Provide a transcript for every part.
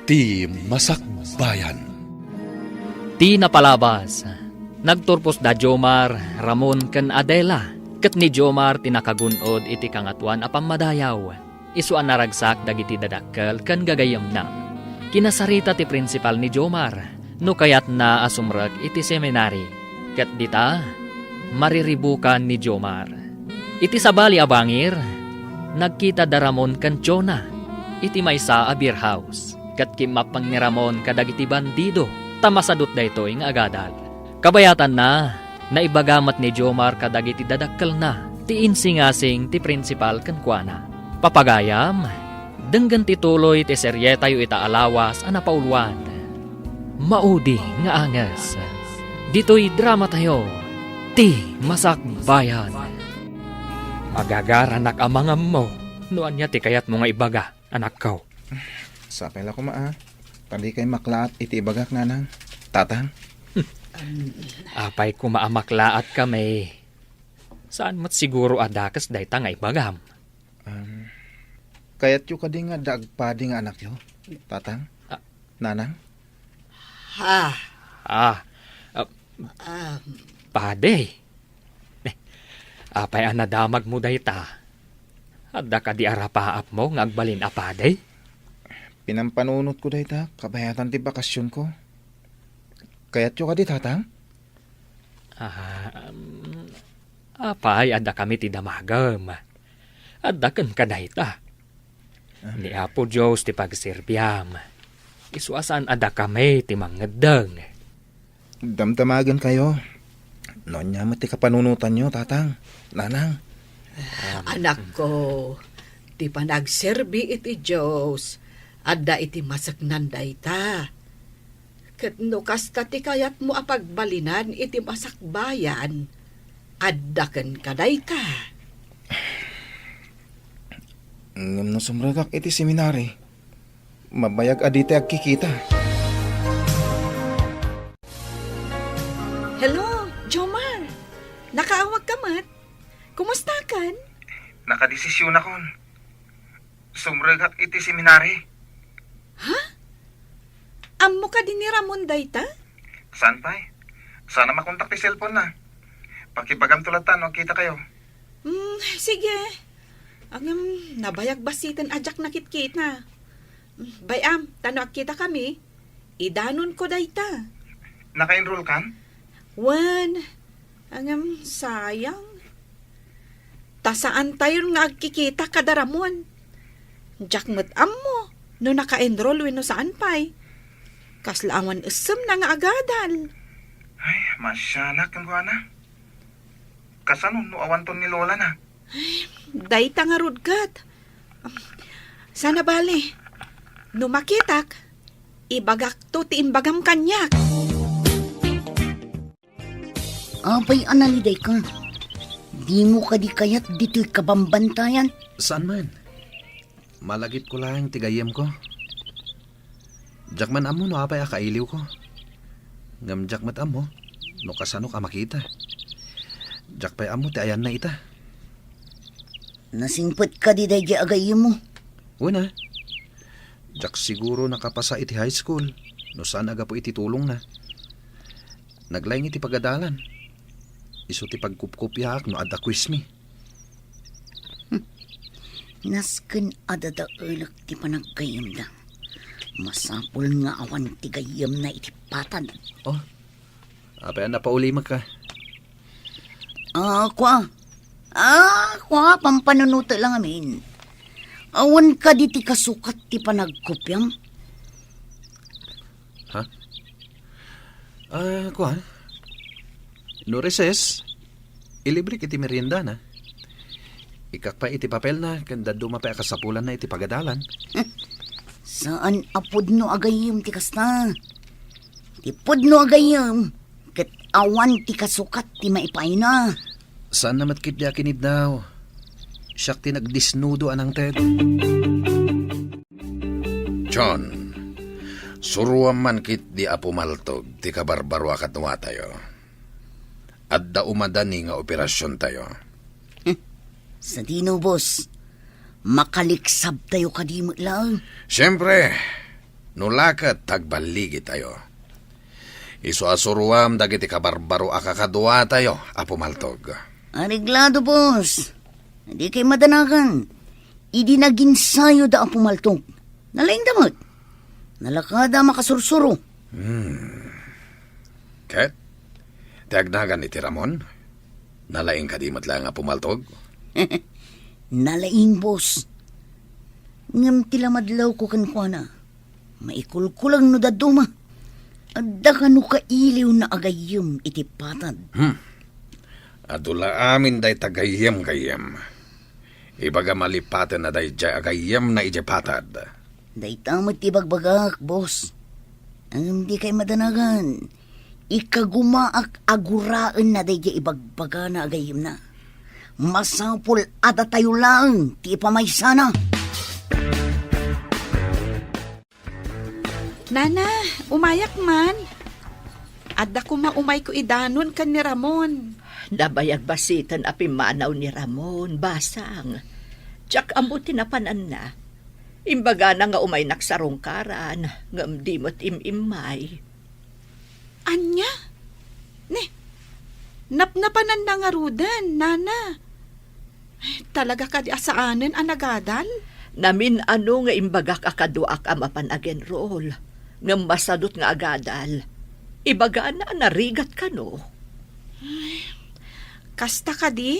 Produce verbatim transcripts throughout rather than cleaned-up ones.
Ti Masakbayan. Ti napalabas, nagturpos da Jomar, Ramon, ken Adela, ket ni Jomar ti nakagun-od iti Kangatoan a Pammadayaw. Isu a naragsak dagiti dadakkel ken gagayyemna. Kinasarita ti prinsipal ni Jomar no kayatna a sumrek iti seminary, ket dita, mariribukan ni Jomar. Iti sabali a bangir, nagkita da Ramon ken Jonah iti maysa a beer house, ket kimmappeng ni Ramon kadagiti bandido ta masadut daytoy nga agadal. Kabayatanna, naibaga met ni Jomar kadagiti dadakkelna ti insingasing ti prinsipal kenkuana. Papagayam, denggen ti tuloy ti serietayo ita a lawas a napauloan, Maudi nga Anges. Ditoy dramatayo, Ti Masakbayan. Agagaranak a mangammo no ania ti kayatmo nga ibaga, anakko. Sapay la koma, a. Ta dikay maklaat iti ibagak, nanang, tatang. Apay koma a maklaatkami? Saan met siguro a dakes dayta nga ibagam. Um, kayatyo kadi nga adda agpadi nga anakyo, tatang? Ah. Nanang? Ha? Ah, ah, Ah, padi? Eh, apay a nadamagmo dayta? Adda kadi a rapaapmo nga agbalin a padi? Pinampanunotko dayta, kabayatan ti bakasionko. Kayatyo kadi, tatang? Ah, um, apay, adda kami ti damagem. Adda kenka dayta. Ah. Ni Apo Dios ti pagserbiam. Isu a saan a dakami ti mangngeddeng. Damdamagenkayo. No ania met ti kapanunotanyo, tatang, nanang. Anakko, ti panagserbi iti Dios, adda iti maseknan dayta. Ket no kasta ti kayatmo a pagbalinan iti masakbayan, adda kenka dayta. Ngem no sumrekak iti seminary, mabayag a ditay agkikita. Hello, Jomar. Nakaawag ka met? Kumusta kan? Nakadesisyonakon. Sumrekak iti seminary. Ha? Ammo kadi ni Ramon dayta? Saan pay? Saan a makontak ti cellphone na. Pakibagamto latta no agkitakayo. Hmm, sige. Ngem, nabayag bassiten a diak nakitkita. Hmm, bay-am, ta no agkitakami, idanonko dayta. Naka-enroll kan? Wen, ngem, sayang. Ta saantayon nga agkikita kada Ramon. Diak met ammo no naka-enroll wenno saan pay. Kasla awan essemna nga agadal. Ay, masianak kenkuana. Kasano no awanton ni Lola na? Ay, dayta ngarud ket. Saan a bale, no makitak, ibagakto ti imbagam kaniak. Apay a nalidayka? Dimo kadi kayat ditoy kabambantayan? Saan man. Malagipko laeng ti gayyemko. Diak man ammo no apay a kailiwko. Ngem diak met ammo no kasanok a makita. Diak pay ammo ti ayanna ita. Nasingpet kadi daydiay a gayyemmo? Wen a. Diak siguro nakapasa iti high school no saan a gapu iti tulongna. Naglaing iti pagadalan. Isu ti pagkupkopiaak no adda quizmi. Hmm. Nasken a dadaelek ti panaggayyemda. Masapul nga awan ti gayyemna iti patad. Oh, apay a napaulimek ka? Ah, kua. Ah, kua, pampanunotek lang amin. Awan kadi ti kasukat ti panagkopiam? Ha? Ah, kua? No recess, ilibrek iti meriendana. Ikkak pay iti papelna ken dadduma pay a kasapulanna iti pagadalan. Saan a pudno a gayyem ti kasta. Ti pudno a gayyem, ket awan ti kasukat ti maipaayna. Saanna met ketdi a kiniddaw. Siak ti nagdesnudo a nangted. John, suroam man ketdi a pumaltog ti kabarbarua a kaduatayo. Adda umadani nga operasiontayo. Hmm. Sadino, boss? Makaliksabtayo kadi met laeng? Siempre, no la ket ta agballigi tayo. Isu a suroam dagiti kabarbaro a kakaduatayo, Apo Maltog. Areglado, boss. Dikay madanagan. Idi naginsayo da Apo Maltog, nalaingda met. Nalakada a makasursuro. Hmm. Ket, ti agnagan iti Ramon? Nalaing kadi met laeng a pumaltog? Nalaing, boss. Ngem ti lamadlawko kenkuana, maikulkulang no dadduma. Adda kano kailiwna a gayyem iti patad. Hmm. Adu la amin dayta gayyem-gayyem. Ibaga malipaten a daydiay a gayyemna idiay patad. Dayta met ti ibagbagak, boss. Ngem dikay madanagan. Ikagumaak a guraenna daydiay ibagbagana a gayyemna. Masapul a datayo laeng ti ipamaysana. Nana, umayak man. Adda koma umayko idanon ken ni Ramon. Nabayag basiten a pimmanaw ni Ramon, basang. Diak ammo ti napananna. Imbagana nga umaynak sarungkaran, ngem di met im-immay. Ania? Ne, napnapananna ngaruden, nana. Talaga kadi a saanen a nagadal? Namin-ano nga imbagak a kaduak a mapan agenrol, ngem masadut nga agadal. Ibagana a narigat kano. Ay, kasta kadi?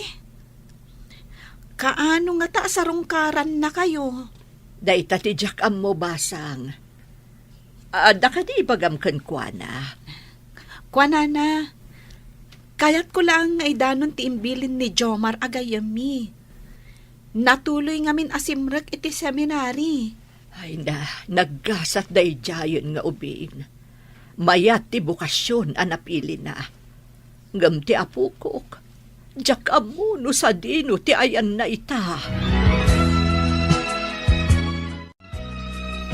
Kaano ngata a sarungkarannakayo? Dayta ti diak ammo, basang. Adda kadi ibagam kenkuana? Kuanana, kayatko laeng nga idanon ti imbilin ni Jomar a gayyemmi. Natuloy ngamin a simrek iti seminary. Ay na, naggasat daydiayen nga ubing. Mayat ti bokasyon a napilina. Ngem ti apokok, diak ammo no sadino ti ayanna ita.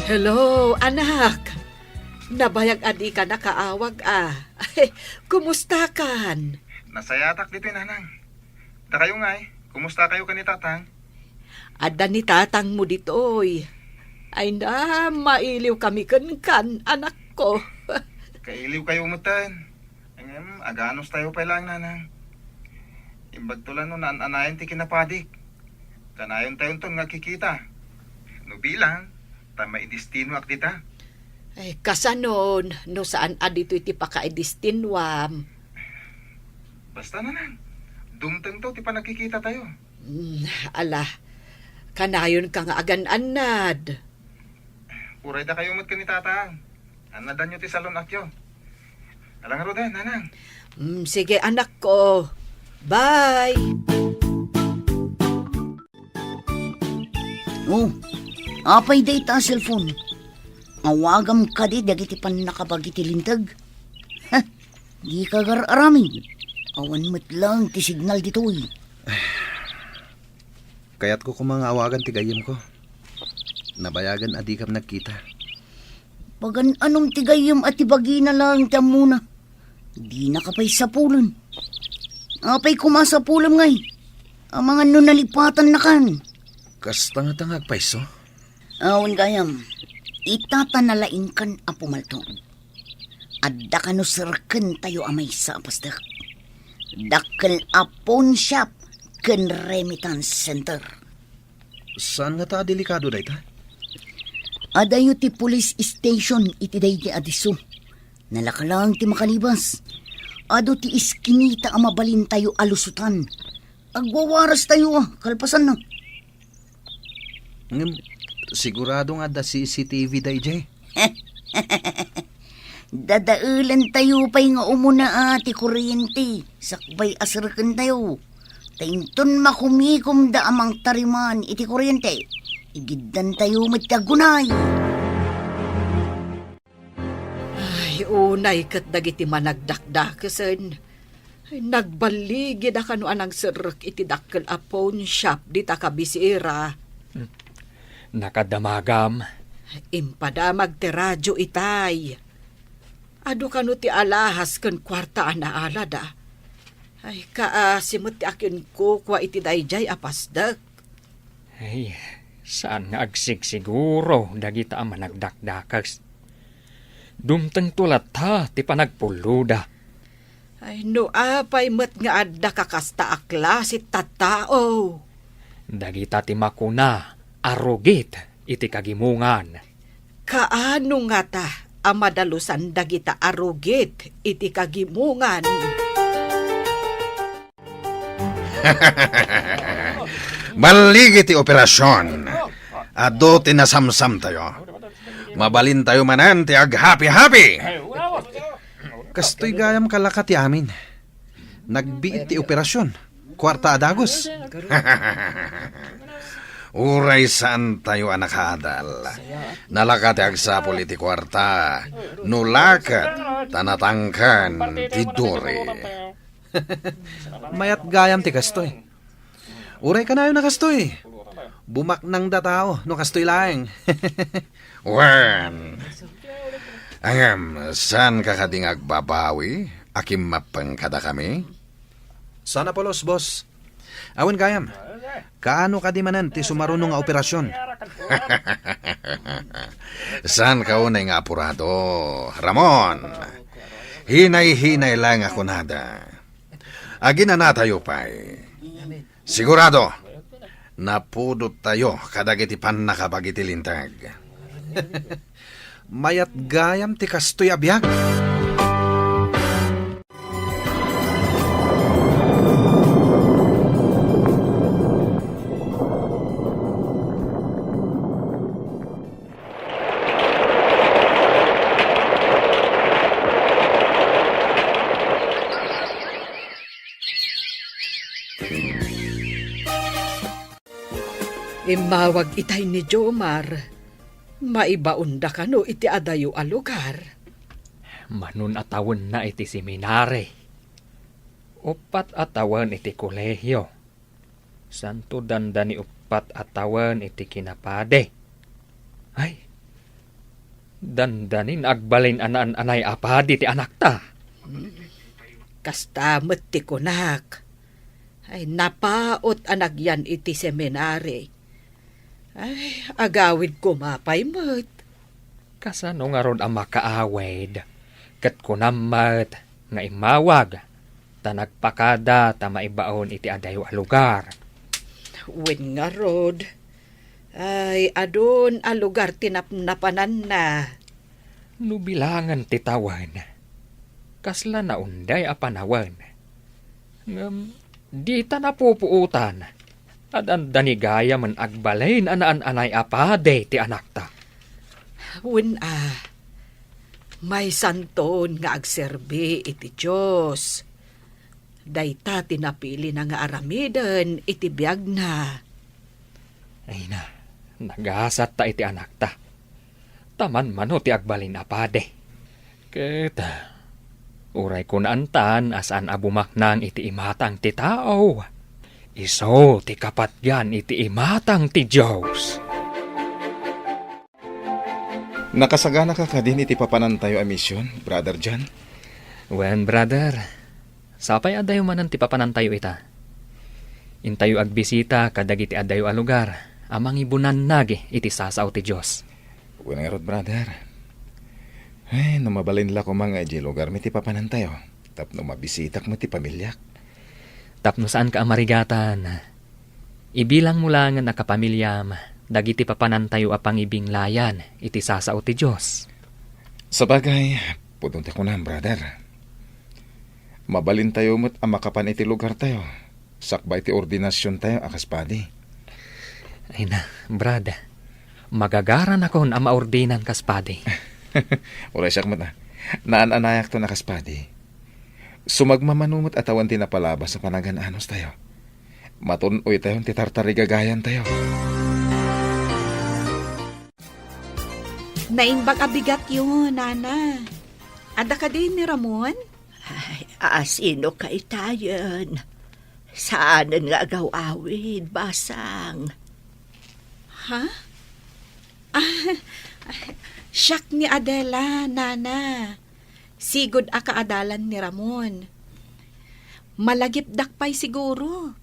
Hello, anak. Nabayag a dika nakaawag, a. Kumustakan? Nasayatak ditoy, nanang. Dakayo ngay, kumustakayo ken ni tatang? Adda ni tatangmo ditoy. Ay na, mailiw kami kenkan, anakko. Kailiw kayo metten. Ngem, aganos tayo pay laeng, nanang. Imbagto la no naan-anayon ti kinapadik. Kanayon tayonton nga agkikita. No bilang, ta maidestinoak dita. Ay, kasanon, no saan a ditoy ti pakaidestinuam? Basta, nanang, dumtengto ti panagkikita tayo. Hmm, ala, kanayonka nga agan-annad. Uray dakayo met ken ni tatang. Annadanyo ti salon-atyo. Ala ngaruden, nanang. Hmm, sige, anakko. Bye! Oh, apay dayta a cellphone? Awagam kadi dagiti pannakabagi ti linteg? Ha, dika gar-aramid. Awan met laeng ti signal ditoy. Kayatko koma nga awagan ti gayyemko. Nabayagen a dikam nagkita. Pagan-anom ti gayyem a ti bagina laeng ti ammona. Dinaka pay sapulen. Apay koma a sapulem ngay? Amangan no nalipatannakan. Kasta ngata nga agpayso? Awan gayam. Ita ta nalaingkan a pumaltog. Adda kano serkentayo a maysa a pasdek. Dakkel a pawn shop ken remittance center. Saan ngata a delikado dayta? Adayo ti police station iti daydi a disso. Nalaka laeng ti makalibas. Adu ti iskinita a mabalintayo a lusutan. Agwawaras tayo, a, kalpasanna. Ngem, sigurado nga adda C C T V daydiay? Dadaelen tayo pay nga umuna a ti kuryente, sakbay a serken tayo. Ta inton makumikomda a mangtariman iti kuryente, igiddan tayo met ti aggunay. Ay, unay ket dagiti managdakdakesen. Ay, nagballigida kano a nangserrek iti dakkel a pawn shop dita kabisera. Hmm. Nakadamagam. Impadamag ti radio itay. Adu kano ti alahas ken kuarta a naalada. Ay, kaasi met ti akinkukua iti daydiay a pasdek. Ay, saan nga agsigsiguro dagita a managdakdakes. Dumtengto latta ti panagpulloda. Ay, no apay met nga adda kakasta a klase tattao? Dagita ti makuna a rugit iti kagimongan. Kaano ngata a madalusan dagita a rugit iti kagimongan? Balligi ti operasion. Adu ti nasamsamtayo. Mabalintayo manen ti aghapi-hapi. Kastoy gayam kalaka ti amin. Nagbiit ti operasion. Kuarta a dagus. Uray saantayo a nakaadal. Nalaka ti agsapul iti kuarta. No laket, ta natangken ti duri. Mayat gayam ti kastoy. Uray kanayon a kastoy. Bumaknangda tao no kastoy laeng. Wen, ngem, saanka kadi nga agbabawi a kimmappeng kadakami? Saan a pulos, boss. Awan gayam. Kaano kadi manen ti sumaruno nga operasion? Saanka unay nga apurado, Ramon. Hinay-hinay laeng a kunada. Aginanatayo pay. Sigurado, napudottayo kadagiti pannakabag iti linteg. Mayat gayam ti kastoy a biag. Immawag itay ni Jomar. Maibaonda kano iti adayo a lugar? Manon a tawenna iti seminari. Uppat a tawen iti kolehio. Santo dandani uppat a tawen iti kinapadi. Ay, dandanin agbalin a naan-anay a padi ti anakta. Kasta met ti kunak. Ay, napaot a nagyan iti seminari. Ay, agawid koma pay met. Kasano ngarud a makaawid? Ket kunam met nga immawag, ta nagpakada ta maibaon iti adayo a lugar. Wen ngarud, ay, adun a lugar ti napnapananna. No bilangen ti tawen, kasla naunday a panawen. Ngem dita napupuotan a dandani gayamen agbalin a naan-anay a padi ti anakta. Wen a, maysanton nga agserbi iti Dios. Dayta ti napilina nga aramiden iti biagna. Ay na, nagasatta iti anakta. Ta manmano ti agbalin a padi. Ket, uray kunaantan a saan a bumaknang iti imatang ti tao, isu ti kapatgan iti imatang ti Dios. Nakasaganaka kadin iti papanantayo a mision, Brother John? Wen, brother. Sapay adayo manen ti papanantayo ita. Intayo agbisita kadagiti adayo a lugar a mangibunannag iti sasao ti Dios. Wen ngarud, brother. Ay, no mabalin la koma nga idiay lugarmi ti papanantayo, tapno mabisitak met ti pamiliak. Tapno saanka a marigatan, ibilangmo laengen a kapamiliam dagiti papanantayo a pangibinglayan iti sasao ti Dios. Sabagay, pudno ti kunam, brother. Mabalintayo met a makapan iti lugartayo, sakbay ti ordinasiontayo a kas padi. Ay na, brad, magagaranakon a maordinan kas padi. Uray siak met, a. Naan-anayakton a kas padi. Sumagmamano met a tawen ti napalabas a panagan-anostayo. Matun-oytayon ti tartarigagayantayo. Naimbag a bigatyo, Nana. Adda kadi ni Ramon? Ay, a, sino kaytayen? Saanen nga agaw-awid, basang. Ha? Ah, siak ni Adela, Nana. Sigud a kaadalan ni Ramon. Malagipdak pay siguro.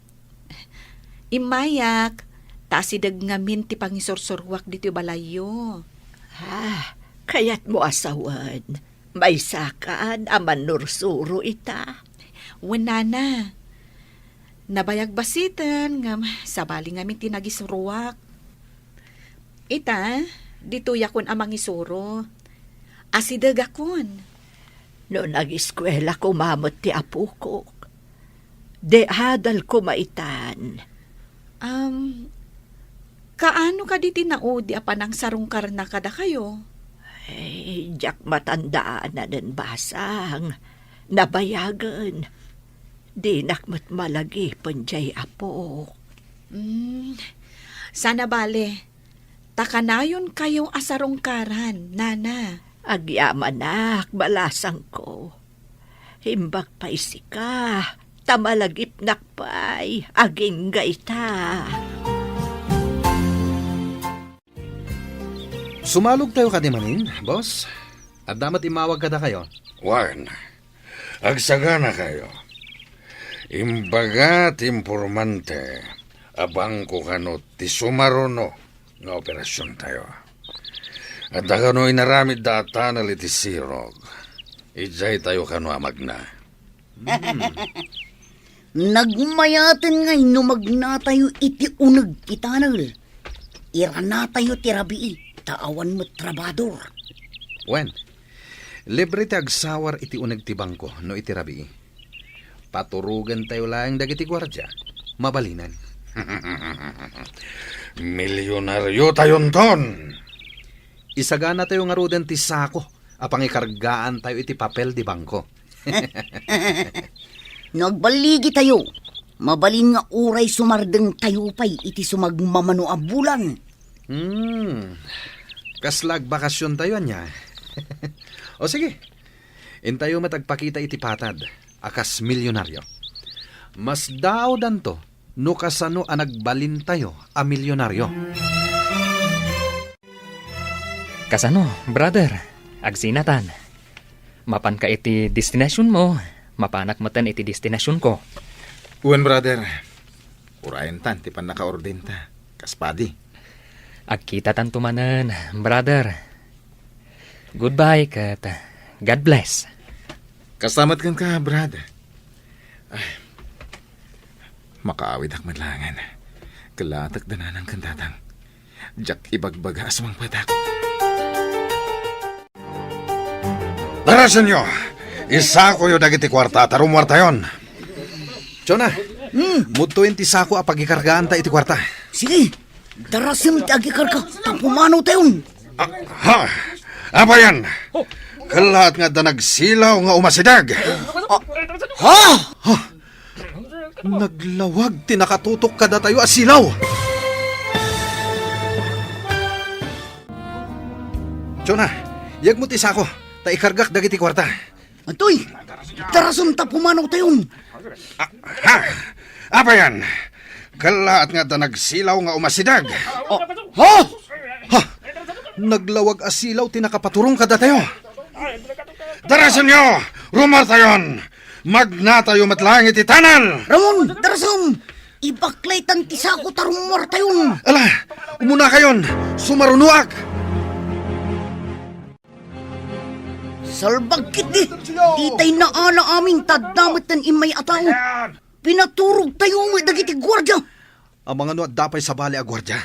Immayak, ta asideg ngamin ti pangisursuruak ditoy balayyo. Ah, Kayatmo a sawen, maysakan a mannursuro ita? Wen, nana. Nabayag bassiten, ngem sabali ngamin ti nagisuroak. Ita, ditoyakon a mangisuro. Asidegakon. No nagiskuela koma met ti apokok, di adal koma itan. Am, kaano kadi ti naudi a panangsarungkarna kadakayo? Ay, diak matandaanan, basang. Nabayagen. Dinak met malagipen diay apok. Mm, sana bale, ta kanayonkayo a sarungkaran, nana. Agyamanak, balasangko. Imbag pay sika, ta malagipnak pay, agingga ita. Sumalogtayo kadi manen, boss? Adda met immawag kadakayo? Wen, agsaganakayo. Imbaga ti impormante a bangko kano ti sumaruno nga operasiontayo. Adda kano inaramidda a tunnel iti sirog. Idiaytayo kano a magna. Hmm. Nagmayaten ngay no magnatayo iti uneg ti tunnel. Iranatayo ti rabii, ta awan met trabador. Wen, libre ti agsawar iti uneg ti bangko no iti rabii. Paturogentayo laeng dagiti guardia. Mabalinen. Milyonariotayonton! Isaganatayo ngaruden ti sako a pangikargaantayo iti papel di bangko. No agballigitayo, mabalin nga uray sumardengtayo pay iti sumagmamano a bulan. Hmm. Kasla agbakasiontayo ania? O sige, intayo met agpakita iti patad a kas milyonario. Masdaawdanto no kasano a nagbalintayo a milyonario. Kasano, brother? Agsinatan. Mapanka iti destinationmo, mapanak metten iti destinationko. Wen, brother. Urayentan ti pannakaordenta, kas padi. Agkitatanto manen, brother. Goodbye ket God bless. Kasta met kenka, Brad. Ay, makaawidek met laengen. Kellatek da nanang ken tatang. Diak ibagbaga a sumangpetak. Darasenyo, isakoyo dagiti kuarta ta rummuartayon. Chona, hmm, mudtoyen ti sako a pagikargaanta iti kuarta. Sige, darasem ti agikarga, ta pumanawtayon. Ah, ha? Apayan? Kellaat nga adda nagsilaw nga umasideg. Ah, ha? Ha? Naglawag ti nakatutok kadatayo a silaw. Chona, yegmo ti sako, ta ikargak dagiti kuarta. Antoy, darasem ta pumanawtayon. Ah, ha? Apayan? Kellaat nga adda nagsilaw nga umasideg. Oh, ha? Ha? Naglawag a silaw ti nakapaturong kadatayo. Darasenyo! Rummuartayon! Magnatayo met laeng iti tunnel! Ramon, darasem! Ibaklaytan ti sako ta rummuartayon! Ala, umunakayon! Sumarunoak! Salbag ketdi! Ditay naala amin ta adda metten immay a tao. Pinaturogtayo met dagiti guardia. Amangan no adda pay sabali a guardia.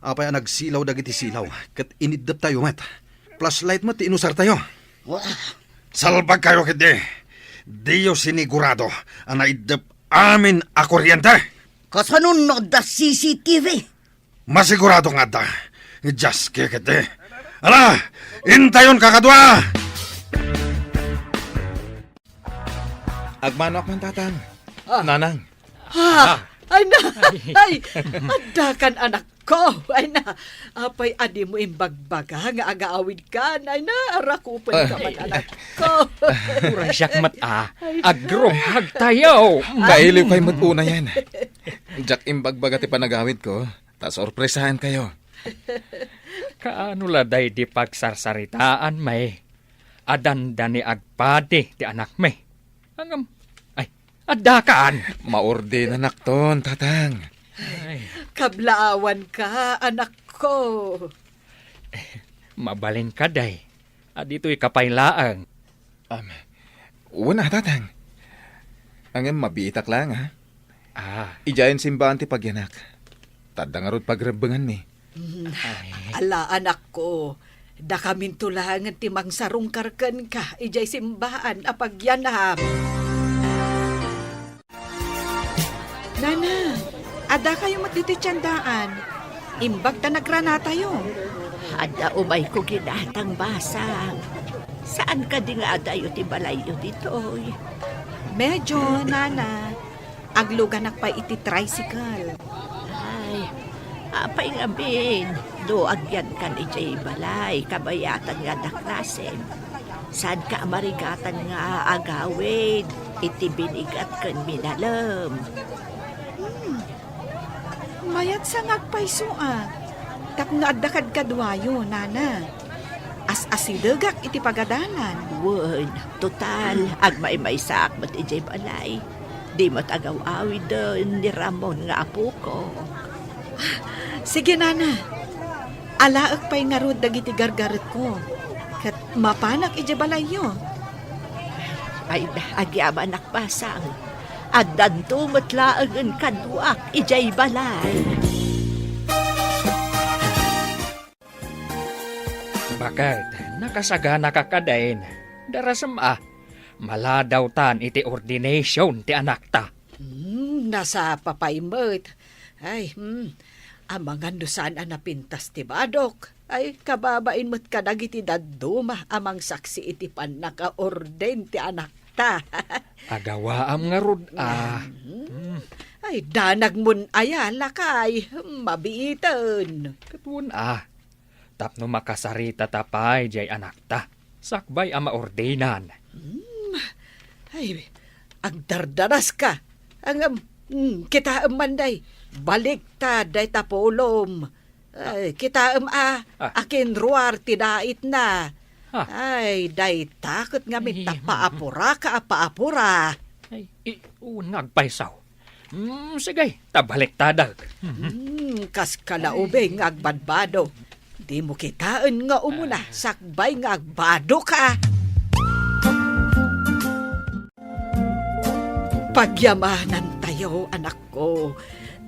Apay a nagsilaw dagiti silaw, ket iniddeptayo met. Flashlight met ti inusartayo. Wah. Salbagkayo ketdi. Diyo sinigurado a naiddep amin a kuryente. Kasano no adda C C T V? Masigurado nga adda. Just kikit, eh. Ala, intayon kakadua! Agmanoak man, Tatang. Ah. Nanang. Ah, ay na, ay, adda kan anak ko. Ay na, apay a dimo imbagbaga nga agaawid kan? Ay na, arakupen ka man, anak ko. Uray siak met a, agrumhag tayo. Mailiw kay met unayen. Diak imbagbaga ti panagawid ko. Ta sorpresaen kayo. Kaano la daydi pagsarsaritaan, may? A dandani agpadi ti anakmi. Ngem, ay, adda kan? Maordenanakton, Tatang. Ay. Kablaawanka, anak ko. Mabalin kadi a ditoyka pay laeng. Am, wen a, Tatang. Ngem mabiitak laeng, a. Ah. Idiayen simbaan ti pagyanak. Ta adda ngarud pagrebbenganmi. Mm. Ay. Ala, anakko, dakaminto laengen ti mangsarungkar kenka idiay simbaan a pagyanak. Nana, addakayo met ditoy tiendaan. Imbag ta nagranatayo. Adda umayko ginatang, basang. Saan kadi nga adayo ti balayyo ditoy? Medyo, Nana. Agluganak pay iti tricycle. Ay, apay ngamin, no agyankan idiay balay, kabayatan nga adda klasem. Saanka a marigatan nga agawid iti binigat ken minalem. Hmm. Mayat sa nga agpayso a, tapno adda kadkaduayo, Nana. As-asidegak iti pagadalan. Wen, total, agmaymaysaak met idiay balay. Di met agaw-awiden ni Ramon nga apokok. Sige, Nana. Alaek pay ngarud dagiti gargaretko, ket mapanak idiay balayyo. Ay, agyamanak, basang. Addanto met laengen kaduak idiay balay. Baket, nakasaganaka kadin. Darasem a, maladawtan iti ordination ti anakta. Hmm, nasapa pay met. Ay, hmm, amangan no saan a napintas ti badok. Ay, kababain met kadagiti dadduma a mangsaksi iti pannakaorden ti anakta. Agawaam ngarud a. Hmm. Hmm. Ay, danagmon aya, lakay. Mabiiten. Ket wen a. Tapno makasaritata pay diay anakta, sakbay a maordinan. Hmm. Ay, agdardaraska. Ngem, hmm, kitaem man day, baliktad dayta pulom. Ay, kitaem a, ah, akinruar ti daitna. Ah. Ay, dayta ket ngamin ta, eh, paapuraka a paapura. Ay, i-, wen nga agpayso. Mm, sige, ta baliktadek. Mm, kas kalaubing nga agbadbado. Dimo kitaen nga umuna, ah, sakbay nga agbadoka. Pagyamanantayo, anakko,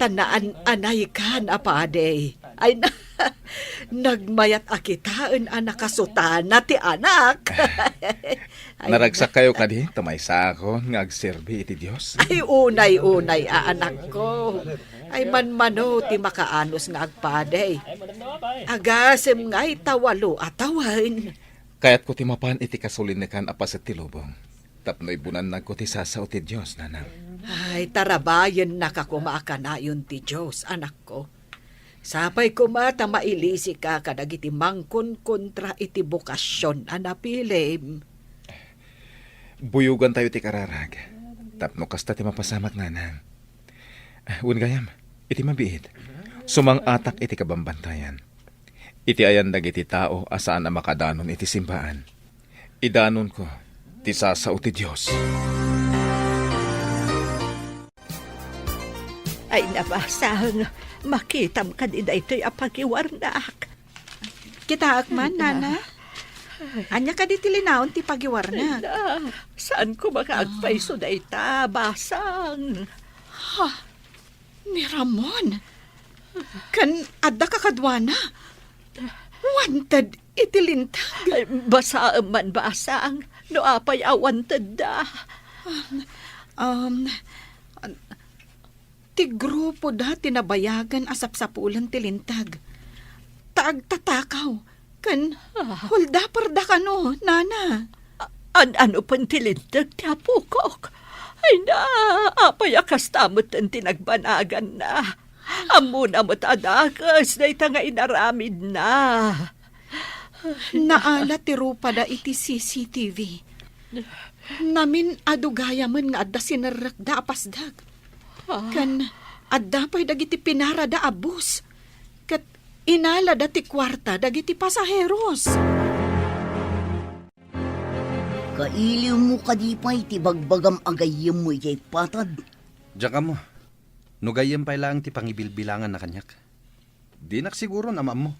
ta naan-anaykan a padi. Ay, na, nagmayat a kitaen a nakasutana ti anak. Ay, naragsak kayo kadi, ta maysakon nga agserbi iti Dios? Ay, unay-unay a anakko. Ay, manmano ti makaanus nga agpadi. Agasem ngay ta walo a tawen. Kayatko ti mapan iti kasulinekan a paset ti lubong, tapno ibunannagko ti sasao ti Dios, nanang. Ay, tarabayennaka koma a kanayon ti Dios, anakko. Sapay koma ta mailisika kadagiti mangkonkontra iti bokasyon a napilim. Buyogantayo ti kararag, tapno kasta ti mapasamak, nanang. Wen gayam, iti mabiit, sumang-atak iti kabambantayan. Iti ayan dagiti tao a saan a makadanon iti simbaan, idanonko ti sasao ti Dios. Ay, nabasang, makitam kadi daytoy a pagiwarnak? Kitaek man, ay, nana. Ania kadi ti linaon ti pagiwarnak? Ay, na, saan ko makaagpayso dayta, basang? Ha? Ni Ramon? Ken adda kakaduana? Wanted iti linteg? Ay, basaem man, basang, no apay a wantedda. Um, um, ti grupoda ti nabayagen a sapsapulen ti linteg. Ta agtatakaw. Ken, ah, holdaperda kano, nana? A-, an-, ano pay ti linteg ti apokok? Ay na, apay a kasta met ti nagbanaganna? Ammona met a dakes dayta nga inaramidna. Naala ti rupada iti C C T V. Namin-adu gayamen nga adda sinerrekda a pasdek. Ah. Ken adda pay dagiti pinarada a bus. Ket inalada ti kuarta dagiti pasaheros. Kailiwmo kadi pay ti bagbagam a gayyemmo idiay patad? Diak ammo. No gayyem pay laeng ti pangibilbilanganna kaniak. Dinak siguro nga maammo.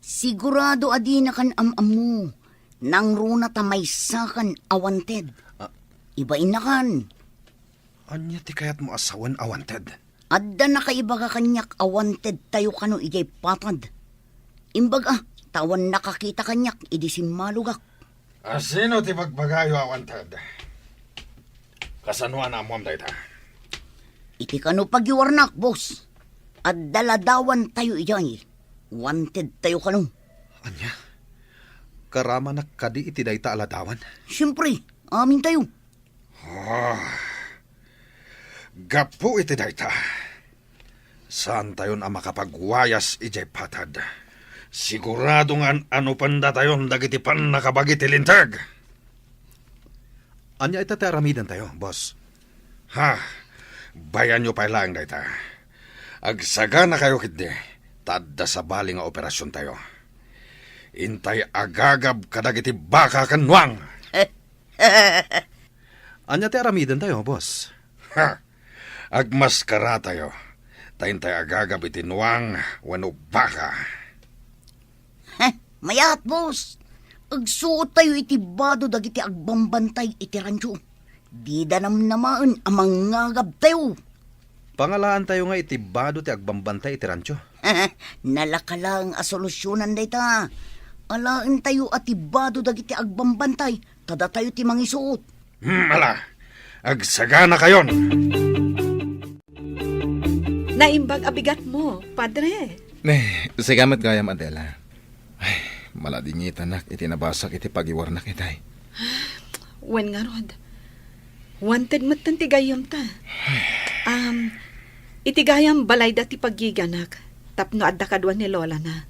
Sigurado a dinakan am-ammo. Nangruna ta maysakan a wanted. Ah. Ibainnakan. Ania ti kayatmo a sawen a wanted? Adda nakaibaga kaniak a wanted tayo kano idiay patad. Imbag a, ta awan nakakita kaniak idi simmalogak. A sino ti bagbagayo a wanted? Kasano a naammoam dayta? Iti kano pagiwarnak, boss. Adda ladawan tayo idiay. Wanted tayo kano. Ania? Karamanak kadi iti dayta a ladawan? Siempre, amin tayo. Ah, gapu iti dayta, saantayon a makapagwayas idiay patad. Sigurado nga an-anupendatayon dagiti pannakabagi ti linteg. Ania ita ti aramidentayo, boss? Ha, bayanyo pay laeng dayta. Agsaganakayo ketdi, ta adda sabali nga operasiontayo. Intay agagab kadagiti baka ken nuang. Ania ti aramidentayo, boss? Ha! Agmaskaratayo, ta intay agagab iti nuang wenno baka. Heh, mayat, boss. Agsuottayo iti bado dagiti agbambantay iti rancho. Dida namnamaen a mangngagabtayo. Pangalaantayo nga iti bado ti agbambantay iti rancho. Nalaka laeng a solusionan dayta. Alaentayo a ti bado dagiti agbambantay, ta datayo ti mangisuot. Hmm, ala, agsaganakayon. Naimbag a bigatmo, Padre. Ne, sika met gayam, Adela. Ay, maladingitanak iti nabasak iti pagiwarnak itay. Wen ngarud, wanted metten ti gayyemta. Um, iti gayam balayda ti paggiganak tapno adda kadua ni lolana.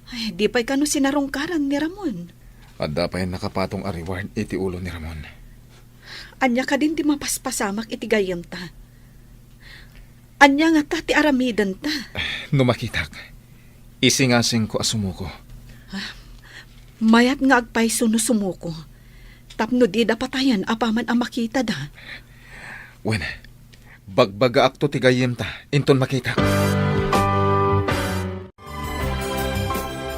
Ay, di pay kano sinarungkaran ni Ramon. Adda pay nakapatong a reward iti ulo ni Ramon. Ania kadin ti mapaspasamak iti gayyemta? Ania ngata ti aramidenta? No makitak, isingasingko a sumuko. Ah, mayat nga agpayso no sumuko, tapno dida patayen apaman a makitada. Wen, bagbagaakto ti gayyemta inton makitak.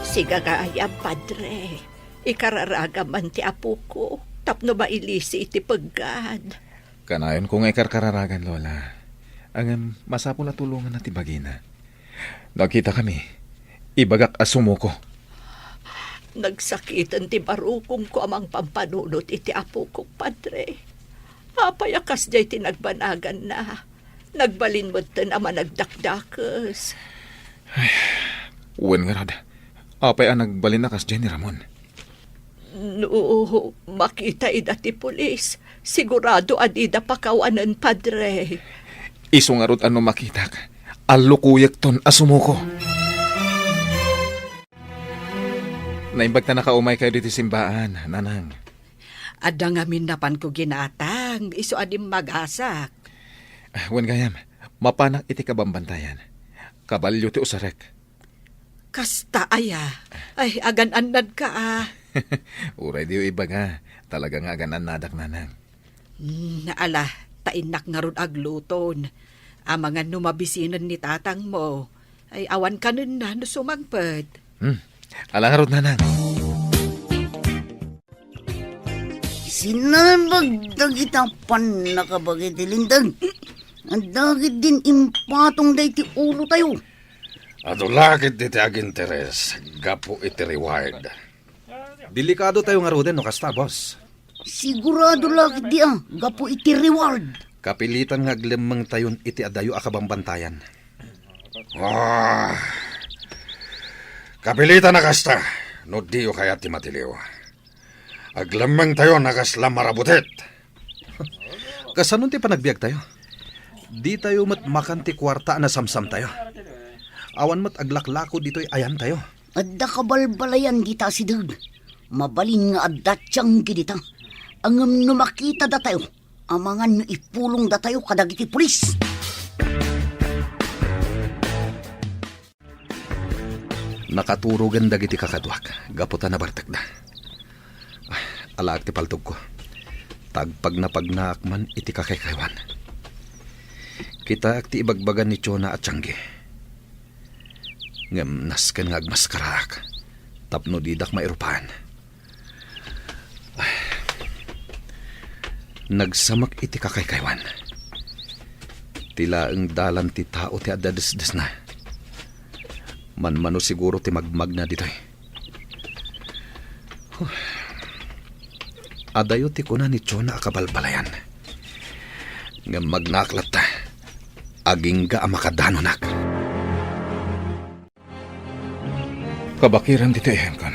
Sika gayam, Padre. Ikararagam man ti apoko tapno mailisi iti peggad. Kanayonko nga ikarkararagan, Lola. Ngem masapul a tulonganna ti bagina. Nagkitakami, ibagak a sumuko. Nagsakiten ti barukongko a mangpampanunot iti apokok, Padre. Apay a kasdiay ti nagbanaganna? Nagbalin metten a managdakdakes. Ay, wen ngarud, apay a nagbalin a kasdiay ni Ramon? No makita ida ti pulis, sigurado a dida pakawanen, Padre. Isu ngarud a no makitak, allukuyekton a sumuko. Naimbag ta nakaumaykayo ditoy simbaan, Nanang. Adda ngamin napanko ginatang, isu a dimmagasak. Ah, wen gayam, mapanak iti kabambantayan. Kabalio ti usarek. Kasta aya? Ay, agan-annadka, ah. Uray diyo ibaga, talaga nga agan-annadak, Nanang. Hmm, ala, ta innak ngarud agluton. Amangan no mabisinen ni tatangmo. Ay, awan kanenna no sumangpet. Hmm, ala ngarud, Nanang. Sinabag dagita pannakabagi ti linteg. Dagit din impatong daydi ulotayo. Adu la ketdi ti aginteres gapu iti reward. Delikadotayo ngaruden no kasta, boss. Sigurado la ketdi a gapu iti reward. Kapilitan nga aglemmengtayon iti adayo a kabambantayan. Ah, kapilitan a kasta, no diyo kayat ti matiliw. Aglemmengtayon a kasla marabutit. Kasano ti panagbiagtayo? Ditayo met makan ti kuarta a nasamsamtayo. Awan met aglaklako ditoy ayantayo. Adda kabalbalayan dita asideg. Mabalin nga adda tianggi dita. Ngem no makitada tayo, amangan no ipulongda tayo kadagiti pulis. Nakaturogen dagiti kakaduak gapu ta nabartekda. Ay, alaek ti paltogko. Ta agpagnapagnaak man iti kakaykaywan. Kitaek ti ibagbaga ni Chona a tianggi. Ngem nasken nga agmaskaraak tapno didak mairupaen. Ay, nagsamek iti kakaykaywan. Ti laeng dalan ti tao ti adda desdesna. Manmano siguro ti magmagna ditoy. Huh. Adayo ti kuna ni Chona a kabalbalayan. Ngem magnaak latta, agingga a makadanonak. Kabakiran ditoy ayanko.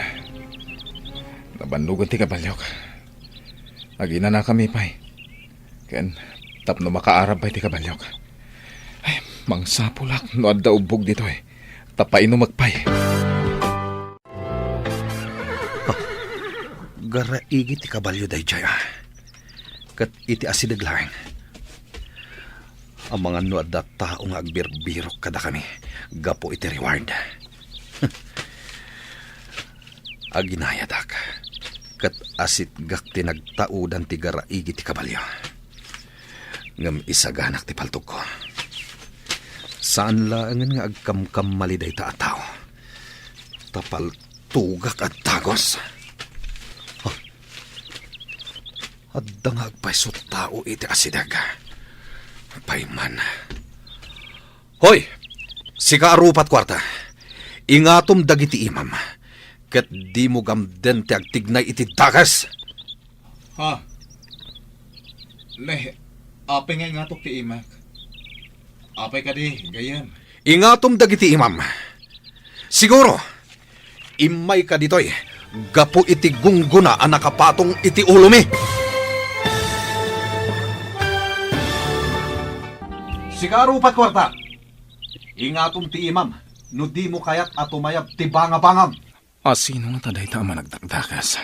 Nabannogan ti kabaliok. Aginanakami pay. Ken tapno makaarab pay ti kabaliok. Ay, mangsapulak no adda ubbog ditoy. Ta painumek pay. Garaigi ti kabalio daydiay, a. Ket iti asideg laeng. Amangan no adda tao nga agbirbirok kadakami gapu iti reward. Aginayadak, ket asitgak ti nagtaudan ti garaigi ti kabalio. Ngem isaganak ti paltogko. Saan laengen nga agkamkammali dayta a tao. Ta paltogak a dagus. Huh. Adda nga agpayso tao iti asideg. Pay man. Hoy! Sika a rupat kuarta. Ingatom dagiti imam. Ket dimo gamden ti agtignay iti dakes. Ha? Ne, apay nga ingatok ti imak? Apay kadi, gayyem? Ingatom dagiti imam. Siguro, immayka ditoy gapu iti gunggona a nakapatong iti ulomi. Sika a rupat kuarta. Ingatom ti imam no dimo kayat a tumayab ti bangabangam. Asino ngata dayta a managdakdakes?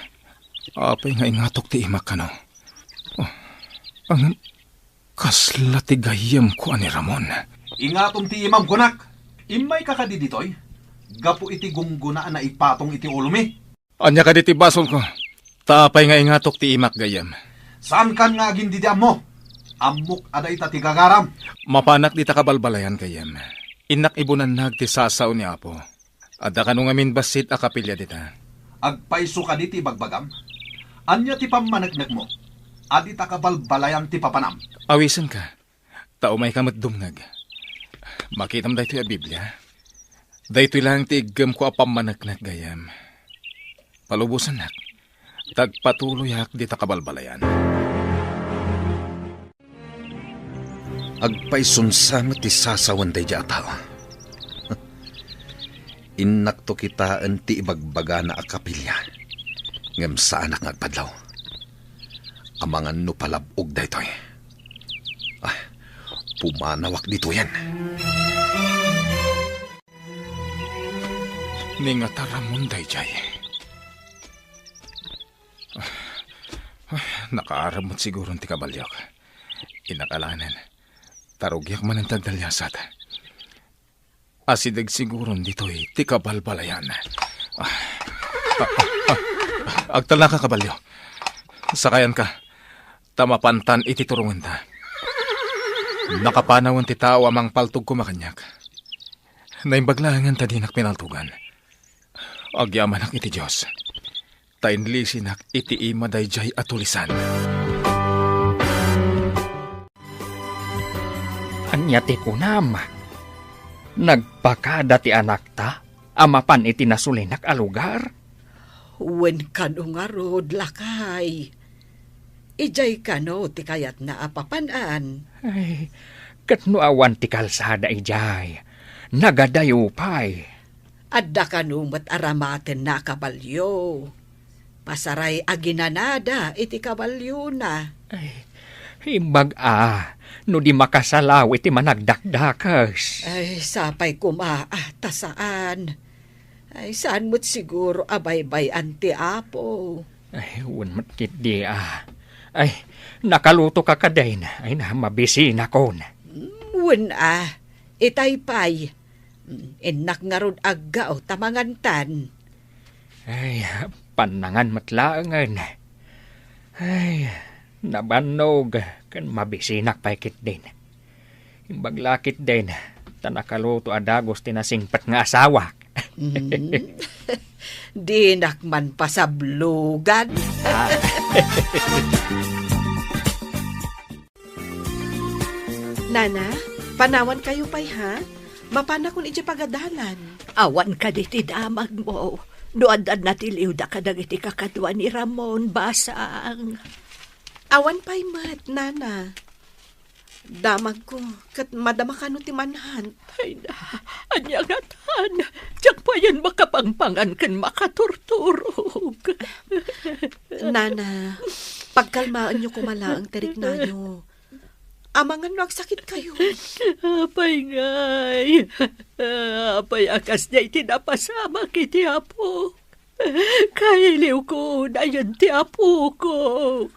Apay nga ingatok ti imak kano? Oh, ngem kasla ti gayyemko a ni Ramon. Ingatom ti imam, kunak! Immayka kadi ditoy? Gapu iti gunggona a naipatong iti ulomi. Ania kadi ti basolko? Ta apay nga ingatok ti imak, gayyem? Saankan nga agindidiammo? Ammok a dayta ti gagaram. Mapanak dita kabalbalayan, gayyem. Innak ibunannag ti sasao ni Apo. Adda kano ngamin bassit a kapilya dita. Agpayso kadi ti ibagbagam? Ania ti pammaneknekmo? Adi ta kabalbalayan ti papanam. Awisenka, ta umayka met dumngeg. Makitam daytoy a Biblia. Daytoy laeng ti iggemko a pammaneknek, gayyem. Palubosannak, ta agpatuloyak dita kabalbalayan. Agpaysunsa met ti sasawen daydiay a tao. Innakto kitaen ti ibagbagana a kapilya, ngem saanak nga agpadlaw. Amangan no palab-og daytoy. Ah, pumanawak ditoyen. Ni nga taramon daydiay. Ah, ah, nakaarab met siguron ti kabalyok. Innak alaenen. Tarugiak manen ti agdaliasat. Asideg siguron ditoy ti kabalbalayan. Ah, ah, ah, ah, agtalnaka, kabalyo. Sakayanka, ta mapantan iti turongenta. Nakapanawen ti tao a mangpaltog koma kaniak. Naimbag laengen ta dinak pinaltogan. Agyamanak iti Dios, ta inlisinak iti ima daydiay a tulisan. Ania ti kunam? Nagpakada ti anakta a mapan iti nasulinak a lugar? Wen kano ngarud, lakay. Idiay kano ti kayatna a papan-an? Ay, ket no awan ti kalsada idiay, nagadayo pay. Adda kano met aramatenna a kabalyo. Pasaray aginanada iti kabalyona. Ay, imbag a, no di makasalaw iti managdakdakes. Ay, sapay koma, ah, ta saan. Ay, saan met siguro a baybay-an ti Apo. Ay, wen met ketdi, ah. Ay, nakaluto ka kadin. Ay, na, mabisinakon. Mm, wen, ah. Itay pay. Mm, innak ngarud aggaw ta mangantan. Ay, pannangan met laengen. Ay, nabannog ken mabisinak pay ketdin. Imbag la ketdin, ta nakaluto a dagus ti nasingpet nga asawak. Mm. Dinak man pasablogan. Ah. Nana, panawankayo pay, ha? Mapanakon idiay pagadalan. Awan kadi ti damagmo no adda natiliwda kadagiti kakadua ni Ramon, basang. Awan pay met, Nana. Damagko, ket madama kano ti manhunt. Ay na, ania ngatan? Diak payen makapangpangan ken makaturturog. Nana, pagkalmaenyo koma laeng ti riknayo. Amangan no agsakitkayo. Apay ngay? Apay a kasdiay ti napasamak iti Apo? Kailiwko dayen ti apoko.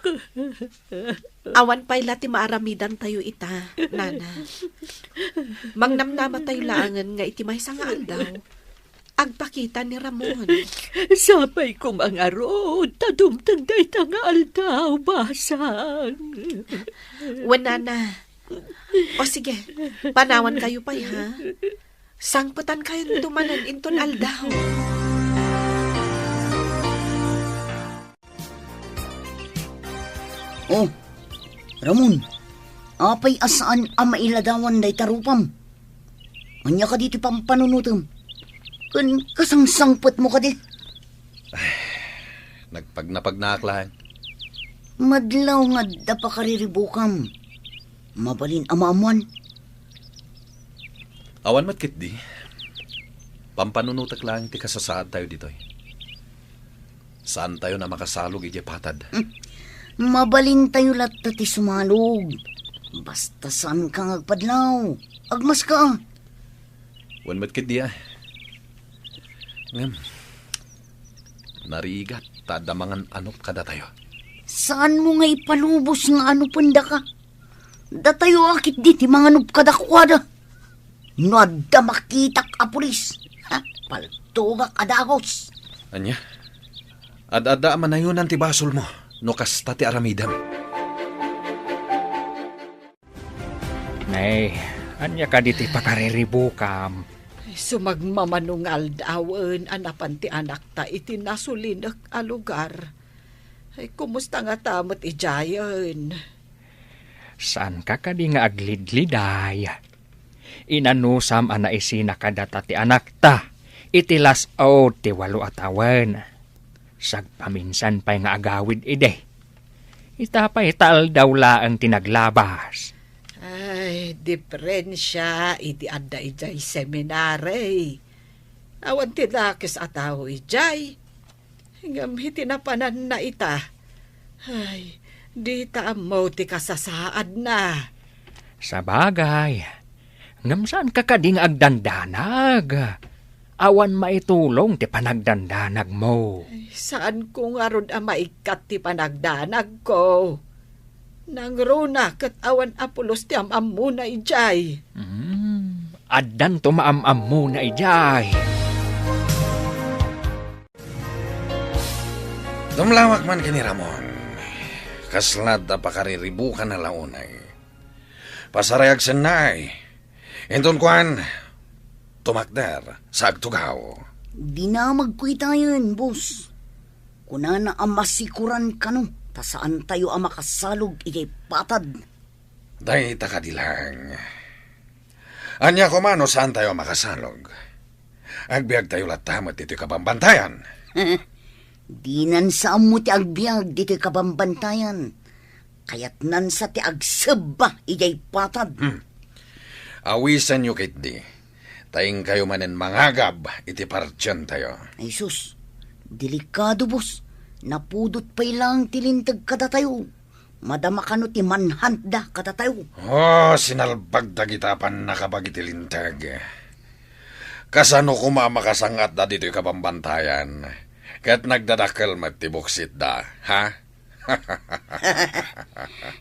Awan pay la ti maaramidantayo ita, Nana. Mangnamnamatayo laengen nga iti maysa nga aldaw, agpakita ni Ramon. Sapay koma ngarud ta dumteng dayta nga aldaw, basang. Wen, Nana. O sige, panawankayo pay, ha? Sangpetankayo manen inton aldaw. Oh, Ramon, apay a saan a mailadawan dayta rupam? Ania kadi ti pampanunotem? Ken kasangsangpetmo kadi? Nagpagnapagnaak laeng. Madlaw nga adda pakariribukam. Mabalin a maammuan. Awan met ketdi. Pampanunotek laeng ti kasasaadtayo ditoy. Saantayon a makasalog idiay patad. Hmm. Mabalintayo latta ti sumalog. Basta saanka nga agpadlaw. Agmaska. Wen met ketdi, a. Ngem, narigat ta adda mangan-anop kadatayo. Saanmo nga ipalubos nga anupendaka? Datayo a ketdi ti manganup kadakuada. No adda makitak a pulis, ha, paltogak a dagus. Ania? Ad-adda a manayonan ti basolmo no kasta ti aramidem. Nay, ania kadi ti pakariribukam? Sumagmamano nga aldawen a napan ti anakta iti nasulinek a lugar. Ay, kumusta ngata met idiayen? Saanka kadi nga aglidliday? Inanusam a naisina kadata ti anakta iti las-ud ti walo a tawen. Sagpaminsan pay nga agawid idi. Ita pay ta aldaw laeng ti naglabas. Ay, diferensia iti adda idiay seminari. Awan ti dakes a tao idiay. Ngem iti napananna ita, ay, dita ammo ti kasasaadna. Sabagay, ngem saanka kadi nga agdandanag? Awan maitulong ti panagdandanagmo. Ay, saanko ngarud a maikkat ti panagdanagko. Nangruna ket awan a pulos ti am-ammona idiay. Hmm, addanto maam-ammona idiay. Dumlawak man ken ni Ramon. Kasla adda pakariribukana la unay. Pasarayag sennay. Inton kuan, tumakder sa agtugaw. Dinamagko itayen, boss. Kunana a masikuran kano ta saantayo a makasalog idiay patad. Dayta kadi laeng. Ania koma no saantayo a makasalog? Agbiagtayo latta met ditoy kabambantayan. Dinan sa ammo ti agbiag ditoy kabambantayan. Kayatnan sa ti agsebba idiay patad. Hmm. Awisenyo ketdi, ta inkayo manen mangagab iti partientayo. Ay sus, delikado, boss. Napudot pay laeng ti linteg kadatayo. Madama kano ti manhuntda kadatayo. Oh, sinalbag dagita a pannakabag iti linteg. Kasano koma a makasang-atda ditoy kabambantayan? Ket nagdadakkel met ti buksitda, ha?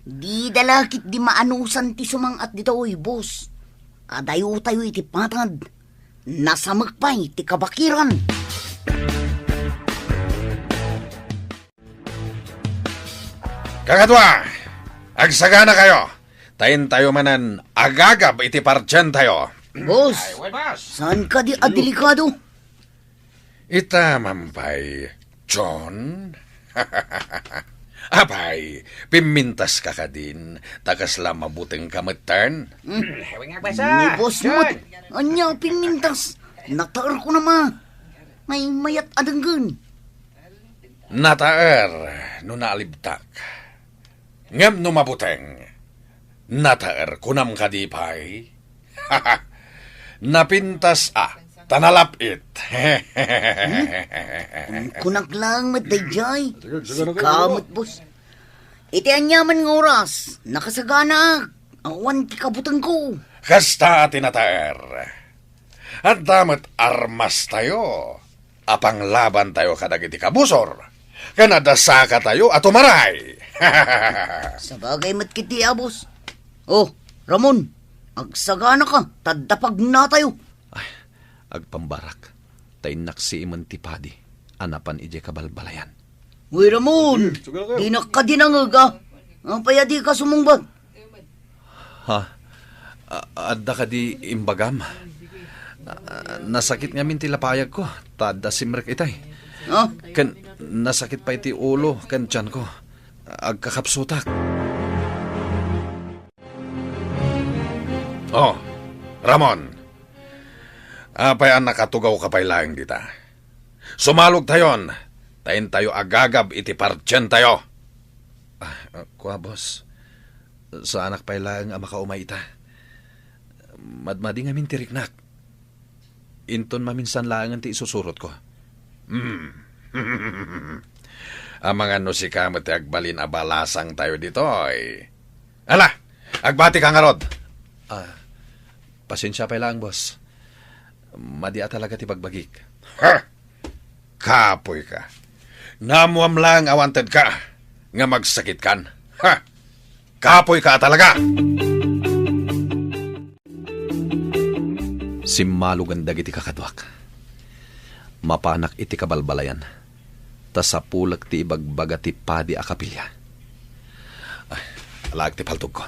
Dida la ketdi maanusan ti sumang-at ditoy, boss. Adayotayo iti patad. Nasamek pay ti kabakiran. Kakadua, agsaganakayo, ta intayo manen agagab iti partientayo. Boss, ay, way, boss. Saan kadi a delikado? Ita man pay, John? Apay, pimmintaska kadin, ta kasla mabutengka metten? Hmm. Ni boss met, ania pimmintas? Nataerko na ma. May mayat a denggen. Nataer no naalibtak. Ngem no mabuteng, nataer, kunam kadi pay? Napintas a, ta nalap-it. Hmm? Kunkunak laeng met daydiay. Sige, sige, sige, sige. Sika met, boss. Iti aniaman nga oras, nakasaganaak. Awan ti kabutengko. Kasta ti nataer. Adda met armastayo a panglabantayo kadagiti kabusor, ken adda sakatayo a tumaray. Sabagay met ketdi, a boss. Oh, Ramon, agsaganaka, ta adda pagnatayo. Ay, agpambarak, ta innaksiimen ti padi a napan idiay kabalbalayan. Uy, Ramon, sige, sige, sige. Dinak kadi nangeg, a. Apay a dika sumungbat? Ha? A-, adda kadi imbagam? A, nasakit ngamin ti lapayagko, ta adda simrek itay. Ha? Ken nasakit pay ti ulo ken tianko. Agkakapsutak. Oh, Ramon. Apay a nakatugawka pay laeng dita? Sumalogtayon, ta intayo agagab iti partientayo. Ah, kua, boss. Saanak pay laeng a makaumay ita. Madmadi ngamin ti riknak. Inton maminsan laengen ti isusurotko. Hmm. Amangan no sika met ti agbalin a balasangtayo ditoy. Ala, agbatika ngarud. Ah, pasensia pay laeng, boss. Madi a talaga ti bagbagik. Ha! Kapoyka. Naammoam laeng a wantedka nga magsakitkan. Ha! Kapoyka a talaga! Simmalogen dagiti kakaduak. Mapanak iti kabalbalayan, ta sapulek ti ibagbaga ti padi a kapilya. Ay, alaek ti paltogko,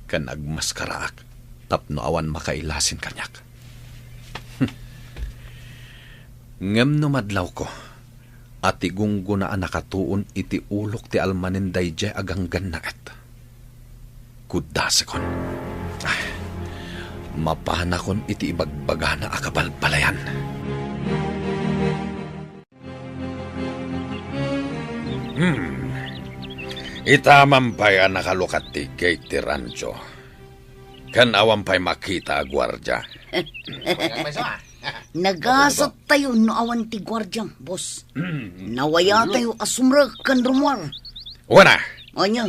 ken agmaskaraak tapno awan makailasin kaniak. Ngem no madlawko, a ti gunggona a nakatuon iti ulok ti almanen daydiay a ganggannaet, kuddasekon. Ay, mapanakon iti ibagbagana a kabalbalayan. Hmm. Ita man pay a nakalukat ti gate ti rancho. Ken awan pay makita a guardia. Nagasattayo no awan ti guardia, boss. Hmm. Nawayatayo a sumrek ken rummuar. Wen a. Ania?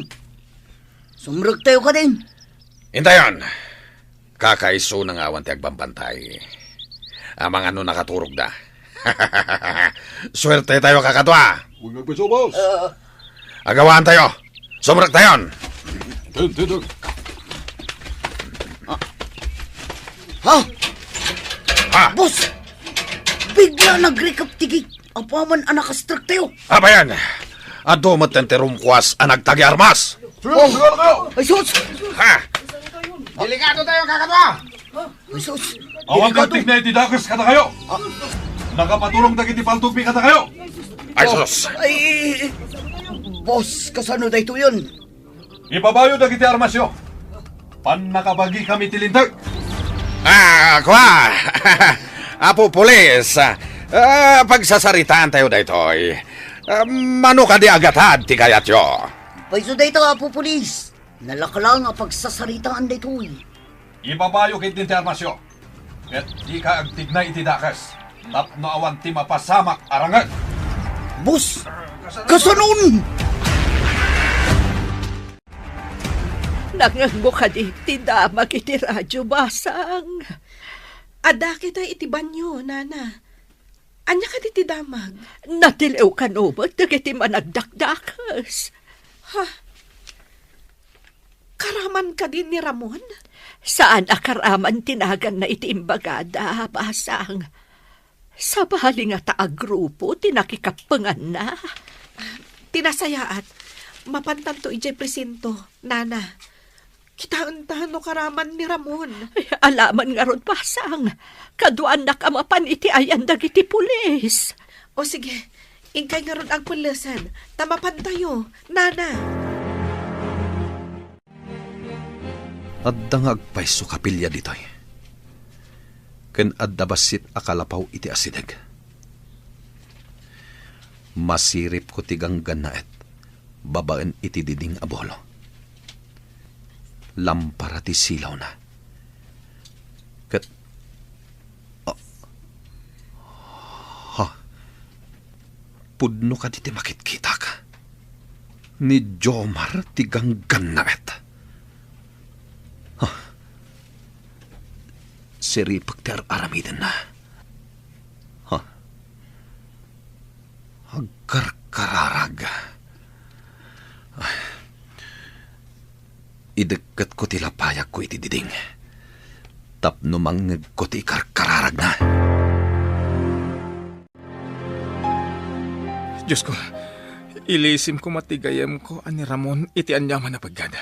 Sumrektayo kadin. Intayon. Kakaisuna nga awan ti agbambantay. Amangan no nakaturogda. Suertetayo, kakadua. Wen nga agpayso, boss. Ah. Agawaantayo. Sumrektayon. Ten, ten, ten. Ah. Ha? Ha? Boss! Bigla nagrikep ti gate. Apaman a nakastrektayo. Abayan, adu met ti rumkuas a nagtagi armas. Sige, sige, sige. Ay, sus! Ha? Delikado tayo, kakadua! Ay, sus! Awan delikado. Ti agtigna iti dakes kadakayo. Ah. Nakapaturong dagiti paltogmi kadakayo. Ay, sus! Ay, boss, kasano daytoyen? Ibabayo dagiti armasyo. Pannakabagikami ti linteg. Ah, kua! Apo Pulis, ah, pagsasaritaantayo daytoy. Ah, mano kadi a gatad ti kayatyo? Payso dayta, Apo Pulis. Nalaka lang a pagsasaritaan daytoy. Ibabayo ketdin ti armasyo, ket dika agtigna iti dakes tapno awan ti mapasamak a rangeg. Boss, kasanon? Nangngegmo kadi ti damag iti radio, basang? Adda kita iti banio, nana. Ania kadi ti damag? Natiliw kano met dagiti managdakdakes. Ha? Karaman kadi ni Ramon? Saan a karaman ti naganna iti imbagada, basang. Sabali ngata a grupo ti nakikappenganna. Ti nasayaat, mapantanto idiay presinto, nana. Kitaenta no karaman ni Ramon. Ay, alaman ngarud, Pasang. Kaduanak a mapan iti ayan dagiti pulis. O sige, inkay ngarud agpellesen, ta mapantayo, nana. Adda nga agpayso kapilya ditoy. Ken adda bassit a kalapaw iti asideg. Masiripko ti ganggannaet babaen iti diding a bulo. Lampara ti silawna. Ket, ah, ha? Pudno kadi ti makitkitak? Ni Jomar ti ganggannaet. Ha? Siripek ti ar-aramidenna. Ha? Agkarkararag. Ay. Idekketko ti lapayagko iti diding tapno mangngegko ti ikarkararagna. Diosko, ilisim koma ti gayyemko a ni Ramon iti aniaman a pegad.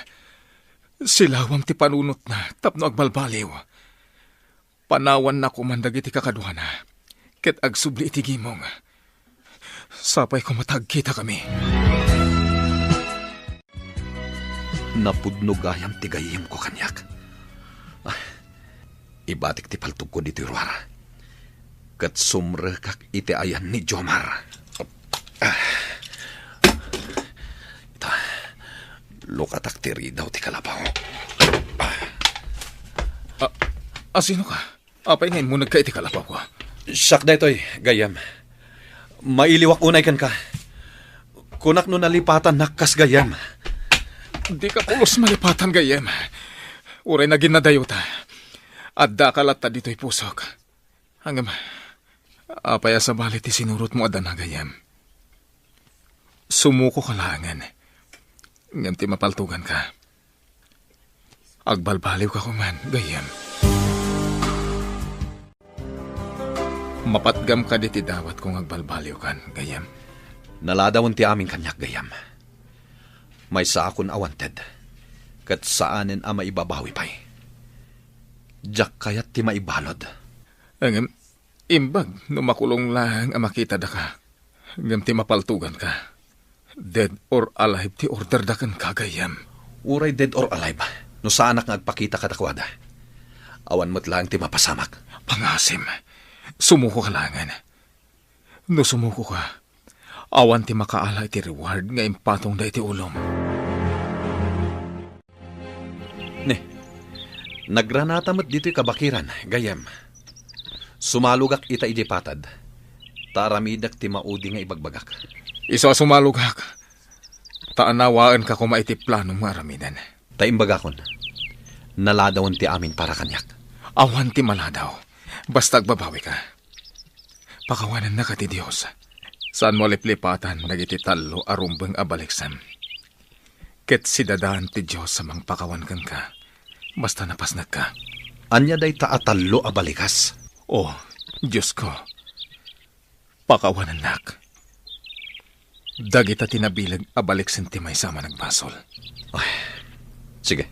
Silawam ti panunotna tapno agbalbaliw. Panawanna koman dagiti kakaduana, ket agsubli iti gimong. Sapay koma ta agkitakami. Napudno gayam ti gayyemko kaniak. Ah, ibatik ti paltogko ditoy ruar. Ket sumrekak iti ayan ni Jomar. Ah. Ita, lukatak ti ridaw ti kalapaw. Ah, asino ka? Apay nga immunegka iti kalapawko? Siak daytoy, gayyem. Mailiwak unay kenka. Kunak no nalipatannak kas gayyem. Dika pulos malipatan, gayyem. Uray naginnadayota. Addaka latta ditoy pusok. Ngem, apay a sabali ti sinurotmo a dana, gayyem? Sumukoka laengen. Ngem ti mapaltoganka, agbalbaliwka koman, gayyem. Mapatgam kadi ti dawatko nga agbalbaliwkan, gayyem? Naladawen ti amin kaniak, gayyem. Maysaakon a wanted, ket saanen a maibabawi pay. Diak kayat ti maibalud. Ngem, imbag no makulong laeng a makitadaka, ngem ti mapaltoganka, dead or alive ti orderda kenka, gayyem. Uray dead or alive, no saanak nga agpakita kadakuada, awan met laeng ti mapasamak. Pangasim, sumukoka laengen. No sumukoka, awan ti makaala iti reward nga impatongda iti ulom. Ne, nagranata met ditoy kabakiran, gayyem. Sumalogak ita idiay patad, ta aramidek ti maudi nga ibagbagak. Isu a sumalogak, ta anawaenka koma iti planom nga aramiden. Ta imbagakon, naladawen ti amin para kaniak. Awan ti maladaw, basta agbabawika. Pakawanennaka ti Dios. Saanmo a liplipatan dagiti tallo a rumbeng a baliksem. Ket sidadaan ti Dios a mangpakawan kenka, basta napasnekka. Ania dayta a tallo a balikas? O, Diosko, pakawanennak. Dagita ti nabileg a baliksen ti maysa a managbasol. Ay, sige.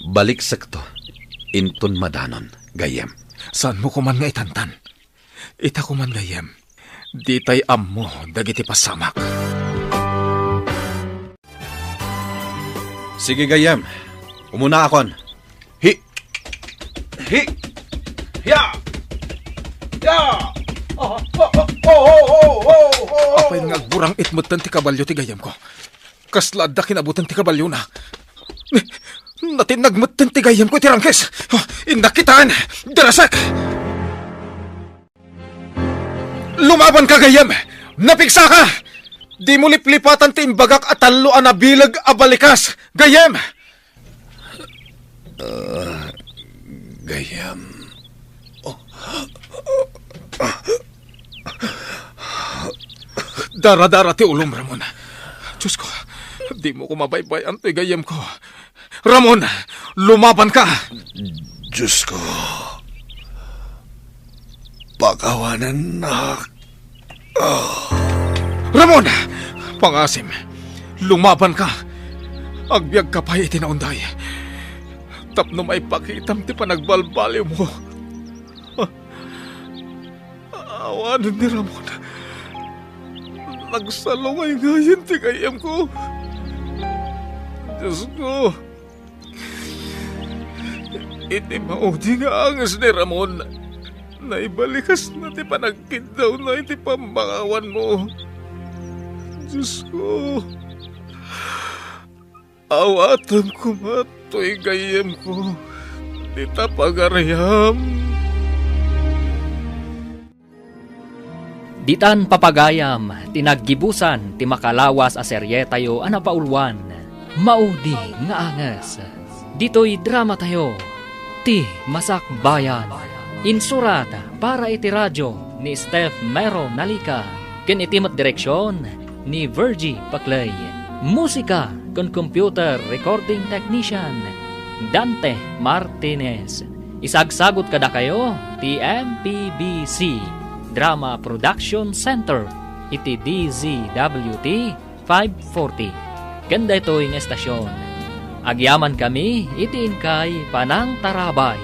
Baliksekto inton madanon, gayyem. Saanmo koman nga itantan? Ita koman, gayyem. Ditay ammo dagiti pasamak. Sige, gayyem. Umunaakon. Hi! Hi! Ya! Ya! Ah, ah, ah, oh, oh, oh, oh, oh, oh. Apay nga agburang-it metten ti kabalio ti gayyemko? Kasla adda kinabuten ti kabaliona. Natinnag metten ti gayyemko iti rangkes. Ah, innak kitaen. Darasek! Lumabanka, gayyem! Napigsaka! Dimo liplipatan ti imbagak a tallo a nabileg a balikas, gayyem! Ah, gayyem. Oh. Daradara ti ulom, Ramon. Diosko, dimo ko mabaybay-an toy gayyemko. Ramon, lumabanka! Diosko, pakawanennak. Ah. Ramon! Pangasim, lumabanka! Agbiagka pay iti naunday. tapno maipakitam ti panagbalbaliwmo. Awanen ni Ramon. Nagsalungay ngayen ti gayyemko. Diosko, iti maudi nga anges ni Ramon, naibalikasna ti panagkiddawna iti pammangawanmo. Diosko, awatem koma toy gayyemko, dita pagariam. Ditan papagayam ti naggibusan ti makalawas a serietayo a napauluan, Maudi nga Anges. Ditoy dramatayo, Ti Masakbayan. Insurat para iti radio ni Steph Mero Nalica, ken iti met direksion ni Virgie Paclay. Musika ken computer recording technician, Dante Martinez. Isagsagut kadakayo ti M P B C Drama Production Center iti D Z W T five forty. Ken daytoy nga estasyon, agyamankami iti inkay panangtarabay.